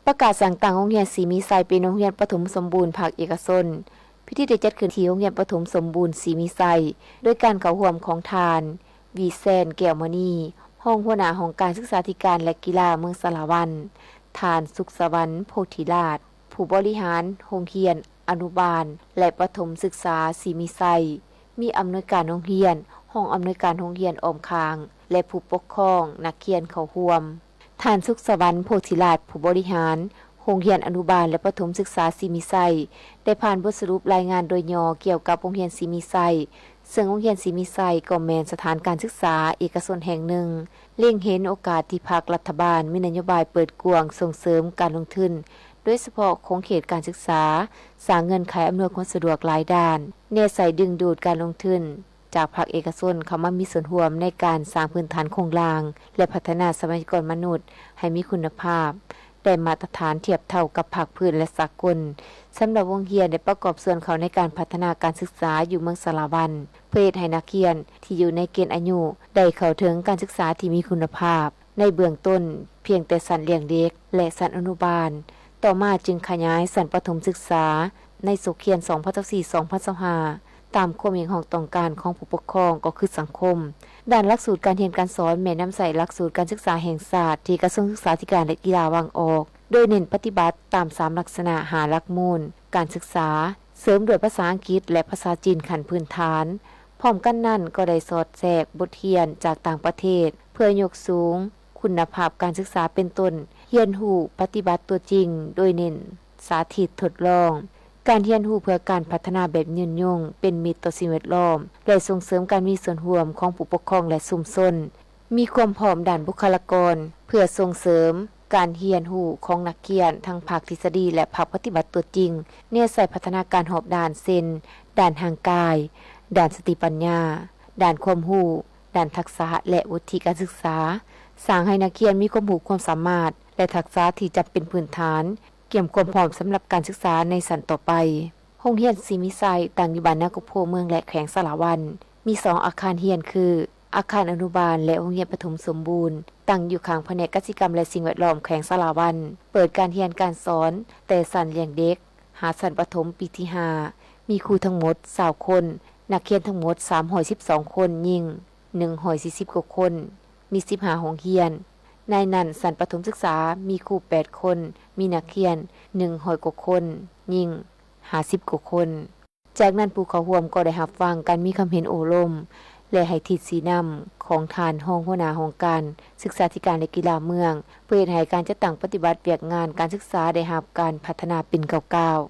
ປະກາດສ້າງຕັ້ງໂຮງຮຽນສີມີໄຊເປັນໂຮງຮຽນປະຖົມສົມບູນພາກເອກະຊົນ. ພິທີໄດ້ຈັດຂຶ້ນທີ່ໂຮງຮຽນປະຖົມສົມບູນສີມີໄຊ ໂດຍການເຂົ້າຮ່ວມຂອງທ່ານ ວີແຊນ ແກ້ວມະນີ ຮອງຫົວໜ້າຫ້ອງການສຶກສາທິການ ແລະ ກິລາເມືອງສາລະວັນ, ທ່ານ ສຸກສະຫວັນ ໂພທິລາດ ຜູ້ບໍລິຫານໂຮງຮຽນອະນຸບານ ແລະ ປະຖົມສຶກສາສີມີໄຊ, ມີອຳນວຍການໂຮງຮຽນ, ຮອງອຳນວຍການໂຮງຮຽນອ້ອມຂ້າງ ແລະ ຜູ້ປົກຄອງນັກຮຽນເຂົ້າຮ່ວມ. ທ່ານ ສຸກສະຫວັນ ໂພທິລາດ ຜູ້ບໍລິຫານໂຮງຮຽນອະນຸບານ ແລະ ປະຖົມສຶກສາສີມີໄຊ ໄດ້ຜ່ານບົດສະຫຼຸບລາຍງານໂດຍຫຍໍ້ກ່ຽວກັບໂຮງຮຽນສີມີໄຊ, ເຊິ່ງໂຮງຮຽນສີມີໄຊກໍແມ່ນສະຖານການສຶກສາເອກະຊົນແຫ່ງໜຶ່ງ ເລັງເຫັນໂອກາດທີ່ພັກລັດຖະບານມີນະໂຍບາຍເປີດກວ້າງສົ່ງເສີມການລົງທຶນ ໂດຍສະເພາະຂົງເຂດການສຶກສາ, ສ້າງເງື່ອນໄຂອຳນວຍຄວາມສະດວກຫຼາຍດ້ານ, ແນໃສ່ດຶງດູດການລົງທຶນຈາກພາກເອກະຊົນເຂົ້າມາມີສ່ວນຮ່ວມໃນການສ້າງພື້ນຖານໂຄງລ່າງ ແລະ ພັດທະນາຊັບພະຍາກອນມະນຸດໃຫ້ມີຄຸນນະພາບ, ໄດ້ມາດຕະຖານທຽບເທົ່າກັບພາກພື້ນ ແລະ ສາກົນ. ສຳລັບໂຮງຮຽນໄດ້ປະກອບສ່ວນເຂົ້າໃນການພັດທະນາການສຶກສາຢູ່ເມືອງສາລະວັນ ເພື່ອເຮັດໃຫ້ນັກຮຽນທີ່ຢູ່ໃນເກນອາຍຸໄດ້ເຂົ້າເຖິງການສຶກສາທີ່ມີຄຸນນະພາບ ໃນເບື້ອງຕົ້ນພຽງແຕ່ຊັ້ນລ້ຽງເດັກ ແລະ ຊັ້ນອະນຸບານ, ຕໍ່ມາຈຶ່ງຂະຫຍາຍຊັ້ນປະຖົມສຶກສາໃນສົກຮຽນສອງພັນຊາວສີ່ ສອງພັນຊາວຫ້າ ຕາມຄວາມຮຽກຮ້ອງຕ້ອງການຂອງຜູ້ປົກຄອງ ກໍຄືສັງຄົມ. ດ້ານຫຼັກສູດການຮຽນການສອນແມ່ນນຳໃຊ້ຫຼັກສູດການສຶກສາແຫ່ງຊາດທີ່ກະຊວງສຶກສາທິການ ແລະ ກິລາວາງອອກ, ໂດຍເນັ້ນປະຕິບັດຕາມສາມລັກສະນະ ຫ້າຫຼັກມູນການສຶກສາ, ເສີມດ້ວຍພາສາອັງກິດ ແລະ ພາສາຈີນຂັ້ນພື້ນຖານ. ພ້ອມກັນນັ້ນກໍໄດ້ສອດແຊກບົດຮຽນຈາກຕ່າງປະເທດ ເພື່ອຍົກສູງຄຸນນະພາບການສຶກສາ ເປັນຕົ້ນ ຮຽນຮູ້ປະຕິບັດຕົວຈິງ ໂດຍເນັ້ນສາທິດທົດລອງ, ການຮຽນຮູ້ເພື່ອການພັດທະນາແບບຍືນຍົງ ເປັນມິດຕໍ່ສິ່ງແວດລ້ອມ ແລະ ສົ່ງເສີມການມີສ່ວນຮ່ວມຂອງຜູ້ປົກຄອງ ແລະ ຊຸມຊົນ. ມີຄວາມພ້ອມດ້ານບຸກຄະລາກອນ ເພື່ອສົ່ງເສີມການຮຽນຮູ້ຂອງນັກຮຽນທັງພາກທິດສະດີ ແລະ ພາກປະຕິບັດຕົວຈິງ, ແນໃສ່ພັດທະນາການຮອບດ້ານ ເຊັ່ນ ດ້ານຮ່າງກາຍ, ດ້ານສະຕິປັນຍາ, ດ້ານຄວາມຮູ້, ດ້ານທັກສະ ແລະ ວຸດທິການສຶກສາ, ສ້າງໃຫ້ນັກຮຽນມີຄວາມຮູ້ຄວາມສາມາດ ແລະ ທັກສະທີ່ຈຳເປັນພື້ນຖານ, ກຽມຄວາມພ້ອມສຳລັບການສຶກສາໃນຊັ້ນຕໍ່ໄປ. ໂຮງຮຽນສີມີໄຊຕັ້ງຢູ່ບ້ານນາກົກໂພເມືອງ ແລະ ແຂວງສາລະວັນ, ມີສອງອາຄານຮຽນຄື ອາຄານອະນຸບານ ແລະ ໂຮງຮຽນປະຖົມສົມບູນ, ຕັ້ງຢູ່ຂ້າງພະແນກກະສິກຳ ແລະ ສິ່ງແວດລ້ອມແຂວງສາລະວັນ, ເປີດການຮຽນການສອນແຕ່ຊັ້ນລ້ຽງເດັກ ຫາຊັ້ນປະຖົມປີທີຫ້າ, ມີຄູທັງໝົດຊາວຄົນ, ນັກຮຽນທັງໝົດສາມຮ້ອຍສິບສອງຄົນ, ຍິງໜຶ່ງຮ້ອຍສີ່ສິບກວ່າຄົນ, ມີສິບຫ້າໂຮງຮຽນ. ໃນນັ້ນ, ຊັ້ນປະຖົມສຶກສາມີຄູແປດຄົນ, ມີນັກຮຽນໜຶ່ງຮ້ອຍກວ່າຄົນ, ຍິງຫ້າສິບກວ່າຄົນ. ຈາກນັ້ນ, ຜູ້ເຂົ້າຮ່ວມກໍໄດ້ຮັບຟັງການມີຄຳເຫັນໂອ້ລົມ ແລະ ໃຫ້ທິດຊີ້ນຳຂອງທ່ານຮອງຫົວໜ້າຫ້ອງການສຶກສາທິການ ແລະ ກິລາເມືອງ ເພື່ອເຮັດໃຫ້ການຈັດຕັ້ງປະຕິບັດວຽກງານການສຶກສາໄດ້ຮັບການພັດທະນາເປັນກ້າວໆ.